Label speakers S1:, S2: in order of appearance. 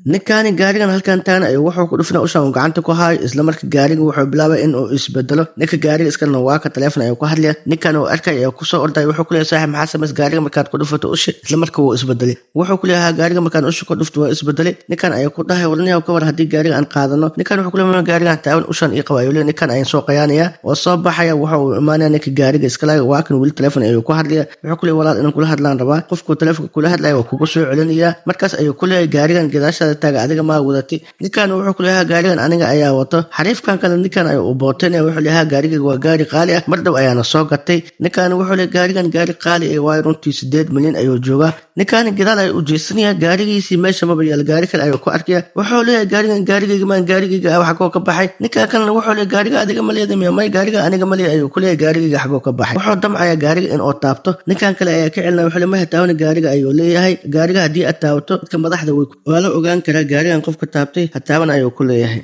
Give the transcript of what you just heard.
S1: Ninkaani gaarigan halkan taagna ayuu wuxuu ku dhufnaa ushan uu gacanta ku haayo. Isla marka gaariga wuxuu bilaabay in uu isbedelo. Ninka gaariga iskalena waa ka taleefon ayuu ku hadlaya. Ninkan uu arkay ayaa kusoo ordaya, wuxuu ku leeyahay: "Saaxib, maxaa samays? Gaariga markaad ku dhufato ushi, isla marka wuu isbedelay." Wuxuu ku leeyahay: "Gaariga markaan ushi ku dhufto waa isbedelay." Ninkan ayaa ku dhahay: "Warniyaw, ka war haddii gaariga aan qaadano?" Ninkan wuxuu ku leeyahay: "Gaarigan taaban, ushan ii qaba," ayuu leeyahay. Ninkan ayaan soo qayaanaya oo soo baxaya. Wuxa uu imaanaya ninka gaariga iskale. Waa kan weli taleefon ayuu ku hadlaya. Wuxuu ku leeyahay: "Walaal, inaan kula hadlaan rabaa." Qofku taleefonka kula hadlaya waa kugu soo celinaya. Markaas ayuu ku leeyahay: "Gaarigan gadaashaada taaga, adiga maa wadatay?" Ninkan wuxuu ku leeyahay: "Gaarigan aniga ayaa wato." Xariifkan kale ninkan ayuu u bootanaya. Wuxuu leeyahay: "Gaarigayga waa gaari qaali ah, mar dhow ayaana soo gatay." Ninkan wuxuu leeyahay: "Gaarigan gaari qaali ah waayo, runtii 8 milyan ayuu joogaa." Ninkan gadaal ayuu u jeesanaya, gaarigiisii meesha maba yaal, gaari kale ayuu ku arkaya. Wuxuu leeyahay: "Gaarigan gaarigayga maan, gaarigayga ah xagoo ka baxay?" Ninkan kalena wuxuu leeyahay: "Gaariga adiga ma leedahay miya?" "May, gaariga aniga ma leeyahay," ayuu ku leeyahay. "Gaarigayga xagoo ka baxay?" Wuxuu damcaya gaariga in uu taabto. Ninkan kale ayaa ka celinaya. Wuxuu leeyahay: "Maya, taabana, gaariga ayuu leeyahay. Gaariga haddii aad taabato, dadka madaxda waa la ogaan karaa gaarigan qofka taabtay. Ha taaban," ayuu ku leeyahay.